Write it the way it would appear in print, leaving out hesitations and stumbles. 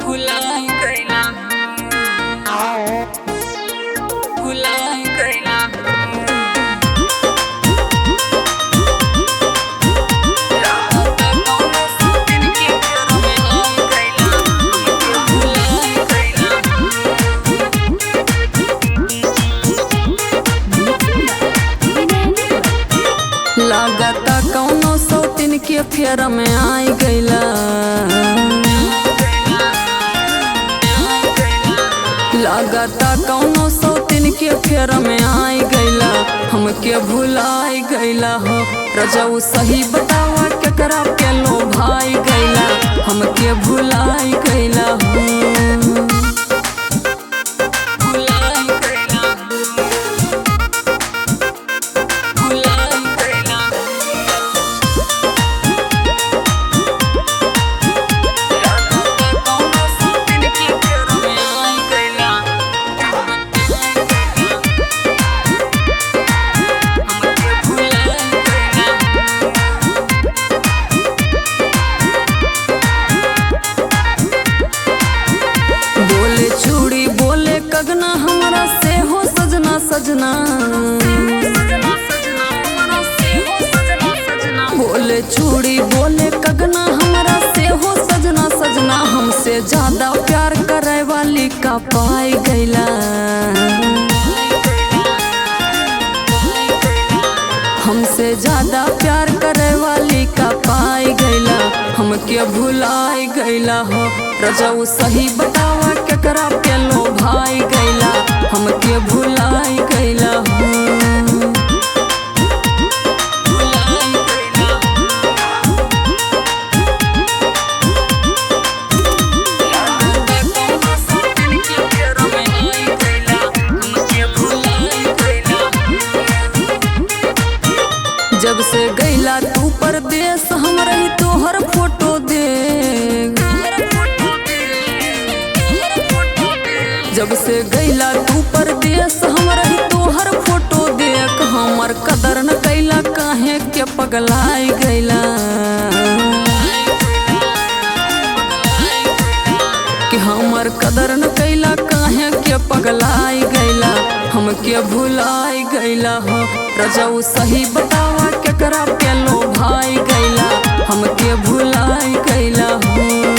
भुलाई गइला, भुलाई गइला। लागता कौनो सौतिन के फेर में आई गइला। लागता कौनो सौतिन के फेर में आई गइला, हमके भुलाई गइला हो। रजऊ सही बतावा केकरा के लो भाई गइला, हमके भुलाई गइला हो। भुलाई गइला, भुलाई गइला। कौनो सौतिन के फेर में आई गइला, हमके भुलाई गइला। बोले चूड़ी बोले कगना हमरा से हो सजना सजना। बोले चूड़ी बोले कगना हमरा से हो सजना सजना। हमसे ज्यादा प्यार करे वाली का पाई गइला। हमसे ज्यादा प्यार करे वाली का पाई गइला, हमके भुलाई गइला हो। रजऊ सही बतावा केकरा पे लो भाई गइला, हमके भुलाई गइला हो। भुलाई गइला। जब से गइला तू परदेस हम रही तोहर फोटो देख। जब से गइला तू परदेस हम रही तोहर फोटो देख। हमर कदर न कैला काहे के पगलाई गइला। कि हमर कदर न कैला काहे के पगलाई गइला, हमके भुलाई गइला हो। रजऊ सही बतावा केकरा पे लो भाई गइला, हमके भुलाई गइला हो।